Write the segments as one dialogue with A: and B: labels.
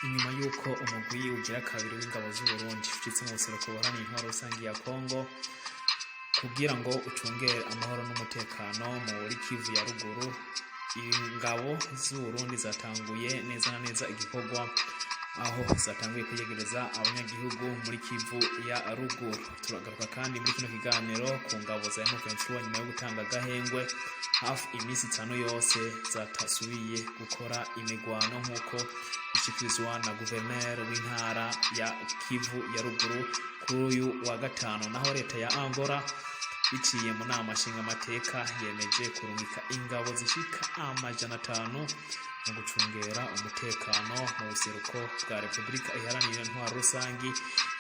A: Inyuma y'uko umugwi ugira kabiri w'ingabo z'Uburundi ucitse mu buseruko buharanira intwaro rusangi ya Kongo kugira ngo ucungere amahoro n'umutekano muri Kivu ya Ruguru, ingabo z'Uburundi zatanguye neza na neza igikorwa, aho zatanguye kwiyegereza abanyagihugu muri Kivu ya Ruguru. Turagaruka kandi muri kino kiganiro ku ngabo za M23 nyuma yo gutanga agahengwe hafi iminsi 5 yose zatasubiye gukora imigwano, nk'uko bishikirizwa na guverineri w'intara ya Kivu ya Ruguru kuri uyu wa gatanu. Naho leta ya Angola biciye mu nama nshingamateka yemeje kurungika ingabo zishika 500 mu gucungera umutekano mu buseruko bwa Repubulika Iharanira Intwaro Rusangi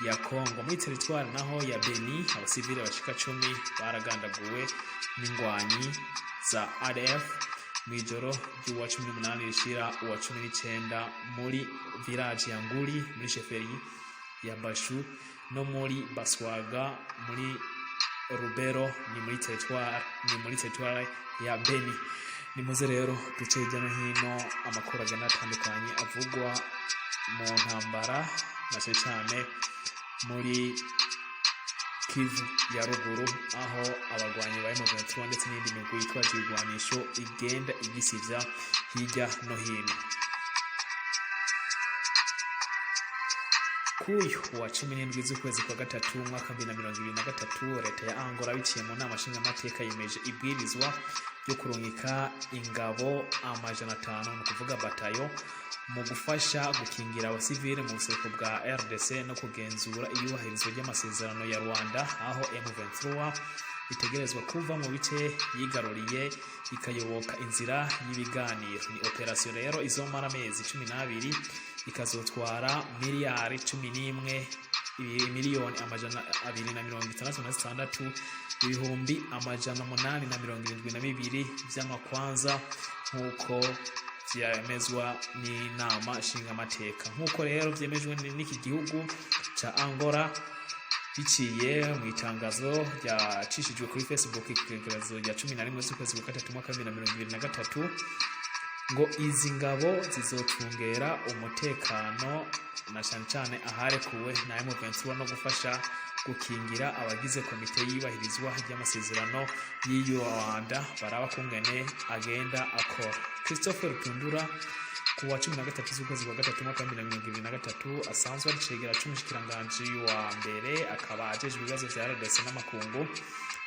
A: ya Kongo. Muri teritwari naho ya Beni, abasivile bashika 10 baragandaguwe n'ingwanyi za ADF mw'ijoro ry'uwa 18 rishira uwa 19 muri village ya Nguli muri chefferie ya Bashu no muri Baswaga muri Rubero, ni muri territoire ya Beni. Nimuze rero duce hirya no hino amakuru agenda atandukanye avugwa mu ntambara, na cyane cyane muri Kivu ya Ruguru, aho abagwanyi ba M23 ndetse n'indi migwi yitwaje ibigwanisho igenda igisivya hirya no hino. Kuyu wa 17 z'ukwezi kwa gatatu umwaka 2023, leta ya Angola biciye mu nama nshingamateka yemeje ibwirizwa ryo kurungika ingabo 500, ni ukuvuga batayo, mu gufasha gukingira abasivile mu buseruko bwa RDC no kugenzura iyubahirizwa ry'amasezerano ya Rwanda, aho M23 itegerezwa kuva mu bice yigaruriye ikayoboka inzira y'ibiganiro. Ni operasiyo rero izomara amezi 12, ikazotwara miliyari 11 miliyoni 266 872,000 vy'amakwanza, nk'uko vyemezwa n'inama nshingamateka. Nk'uko rero vyemejwe n'iki gihugu ca Angola biciye mu itangazo ryacishijwe kuri Facebook ikigerekerezo rya 11 z'ukwezi kwa gatatu umwaka 2023, ngo izi ngabo zizocungera umutekano na cane cane aharekuwe na M23 no gufasha gukingira abagize komite y'iyubahirizwa ry'amasezerano y'iyo Rwanda, baraba kungene agenda akora. Christopher Rutundura, ku wa 13 z'ukwezi kwa gatatu umwaka wa 2023, asanzwe ari cegera c'umushikiranganji wa mbere akaba ajejwe ibibazo vya RDC n'amakungu,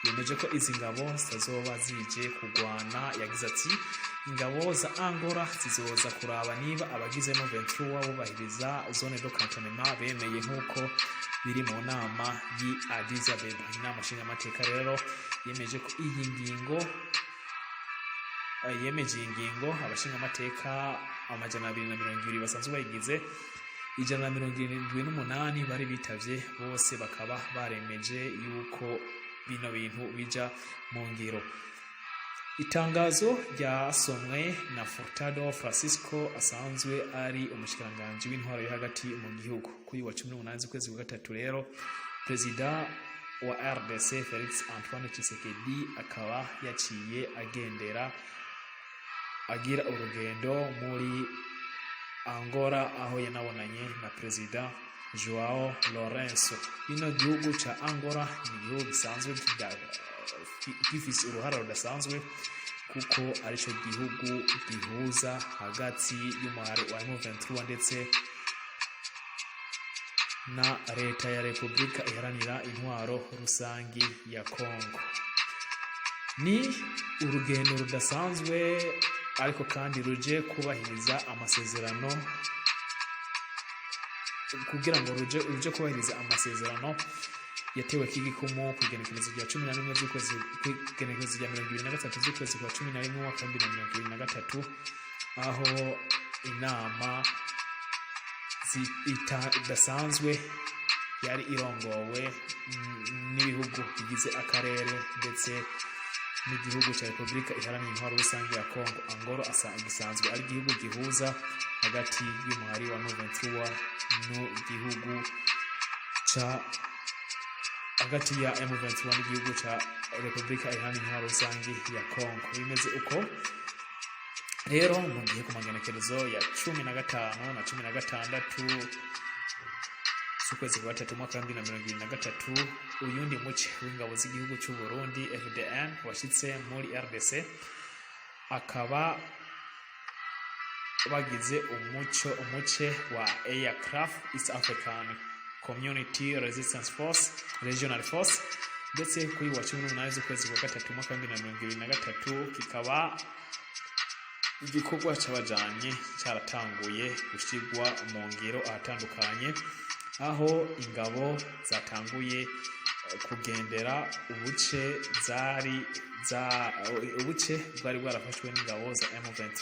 A: yemeje ko izi ngabo zitazoba zije kugwana. Yagize ati: "Ingabo za Angola zizoza kuraba niba abagize M23 bubahiriza zone de cantonnement bemeye, nk'uko biri mu nama y'i Addis Abeba." Inama nshingamateka rero yemeje ko iyi ngingo, yemeje iyi ngingo. Abashingamateka 220 basanzwe bayigize, 178 bari bitavye, bose bakaba baremeje yuko bino bintu bija mu ngiro. Itangazo ryasomwe na Furtado Francisco, asanzwe ari umushikiranganji w'intwaro yo hagati mu gihugu. Kuri wa 18 z'ukwezi kwa gatatu rero, perezida wa RDC Felix Antoine Tshisekedi akaba yaciye agendera, agira urugendo muri Angola, aho yanabonanye na perezida Joao Lourenço. Bino gihugu ca Angola ni igihugu gisanzwe gifise uruhara rudasanzwe, kuko arico gihugu gihuza hagati y'umuhari wa M23 ndetse na leta ya Repubulika Iharanira Intwaro Rusangi ya Kongo. Ni urugendo rudasanzwe, ariko kandi ruje kubahiriza amasezerano, kugira ngo ruje kubahiriza amasezerano yatewe k'igikumu ku igenekerezo rya 11 z'ukwezi, ku igenekerezo rya 23 z'ukwezi kwa 11 umwaka wa 2023, aho inama idasanzwe yari irongowe n'ibihugu bigize akarere ndetse n'igihugu cya Repubulika Iharanira Intwaro Rusange ya Kongo. Angola gisanzwe ari igihugu gihuza hagati y'umuhari wa M23 n'igihugu ca hagati ya M23 n'igihugu ca Repubulika Iharanira Intwaro Rusange ya Kongo. Bimeze uko. Rero mu gihe ku magenekerezo ya 15 na 16 z'ukwezi kwa gatatu umwaka wa 2023, uyundi muce w'ingabo z'igihugu cy'u Burundi FDN washitse muri RDC, akaba bagize umuce wa EACRF, East African Community Resistance Force Regional Force. Ndetse kuri wa 18 z'ukwezi kwa gatatu umwaka wa 2023, kikaba igikorwa cyabajanye cyaratanguye gushyirwa mu ngiro ahatandukanye, aho ingabo zatanguye kugendera ubuce zari za ubuce bwari bwarafashwe n'ingabo za M23,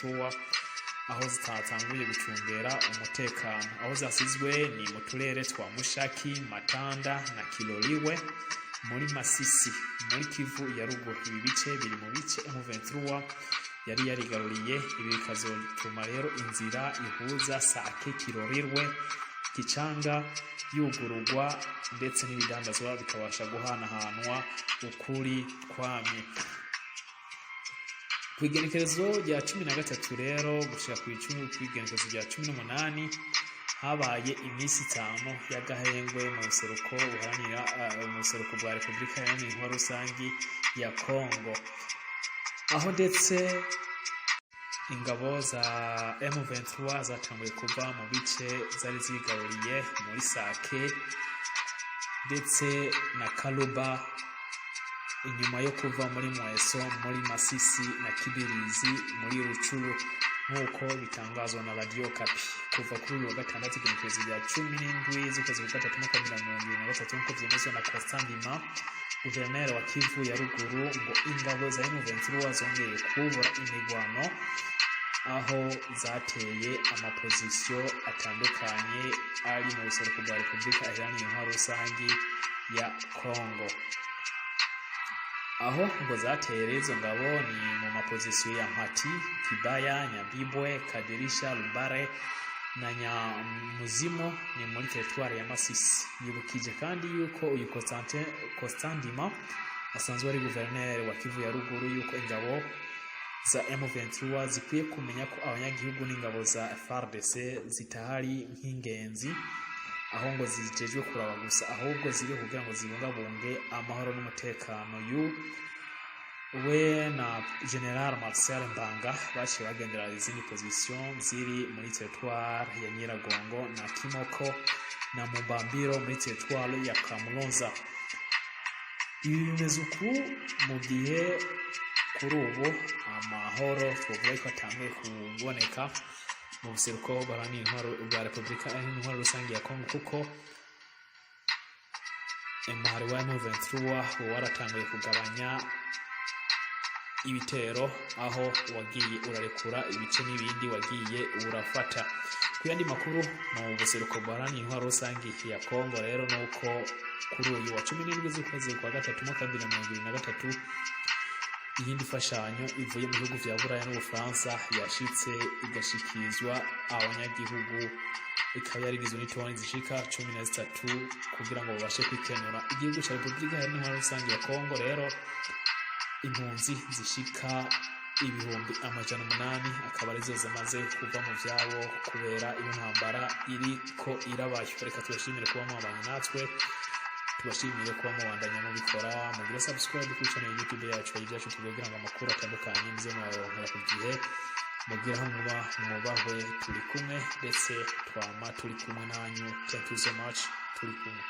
A: aho zitatanguye gucungera umutekano. Aho zasizwe ni mu turere twa Mushaki, Matanda na Kiloliwe muri Masisi, muri Kivu ya Ruguru. Ibi bice biri mu bice M23 yari yarigaruriye. Ibi bikazotuma rero inzira ihuza Sake, Kirorirwe, Kicanga yugururwa, ndetse n'ibidandazwa bikabasha guhanahanwa ukuri kwamye. Ku igenekerezo rya 13 rero gushika ku 10, ku igenekerezo rya 18, habaye iminsi 5 y'agahengwe mu buseruko buharanira mu buseruko bwa Repubulika Iharanira Intwaro Rusangi ya Kongo, aho ndetse ingabo za M23 zatanguye kuva mu bice zari zigaruriye muri Sake ndetse na Kaluba, inyuma yo kuva muri Mweso muri Masisi na Kibirizi muri Rucuru, nk'uko bitangazwa na Radio Okapi. Kuva kuri uyu wa gatandatu, igenekerezo rya 17 z'ukwezi kwa gatatu umwaka wa 2023, nk'uko vyemezwa na Constant Ndima, guverineri wa Kivu ya Ruguru, ngo ingabo za M23 zongeye kubura imigwano, aho zateye amapozisiyo atandukanye ari mu buseruko bwa Repubulika Iharanira Intwaro Rusangi ya Kongo. Aho ngo zateye izo ngabo ni mu mapozisiyo ya Mpati, Kibaya, Nyabibwe, Kadirisha, Rubare na Nyamuzimo, ni muri teritwari ya Masisi. Yibukije kandi yuko uyu Constant Ndima asanzwe ari guverineri wa Kivu ya Ruguru, yuko ingabo za M23 zikwiye kumenya ko abanyagihugu n'ingabo za FARDC zitahari nk'ingenzi, aho ngo zijejwe kuraba gusa, ahubwo ziri kugira ngo zibungabunge amahoro n'umutekano. Yu we na General Marcel Mbanga baciye bagendera izindi position ziri muri territoire ya Nyiragongo na Kimoko na Mubambiro muri territoire ya Kamulonza. Ibi bimeze uku mu gihe kuri ubu amahoro twavuga ko atanguye kuboneka mu buseruko buharanira intwaro bwa Repubulika Intwaro Rusange ya Kongo, kuko umuhari wa M23 uba waratanguye kugabanya ibitero, aho wagiye urarekura ibice n'ibindi wagiye urafata. Ku yandi makuru mu buseruko buharanira intwaro rusange ya Kongo rero, nuko kuri uyu wa 17 z'ukwezi kwa gatatu umwaka wa 2023, iyindi mfashanyo ivuye mu bihugu vya Buraya n'Ubufaransa yashitse igashikirizwa abanyagihugu, ikaba yarigizwe n'itoni zishika 13 kugira ngo babashe kwikenura. Igihugu ca Repubulika Iharanira Intwaro Rusange ya Kongo rero, impunzi zishika 800,000 akaba arizo zimaze kuva mu vyabo kubera iyo ntambara iriko irabayo. Reka tubashimire kuba mwabanye natwe, tubashimire kuba mubandanya mubikora. Mugire subscribe kuri channel ya YouTube yacu ya Ibyacu TV kugira ngo amakuru atandukanye muze murayaronkera ku gihe. Mugire aho muba mwubahwe, turi kumwe ndetse twama turi kumwe nanyu. Thank you so much, turi kumwe.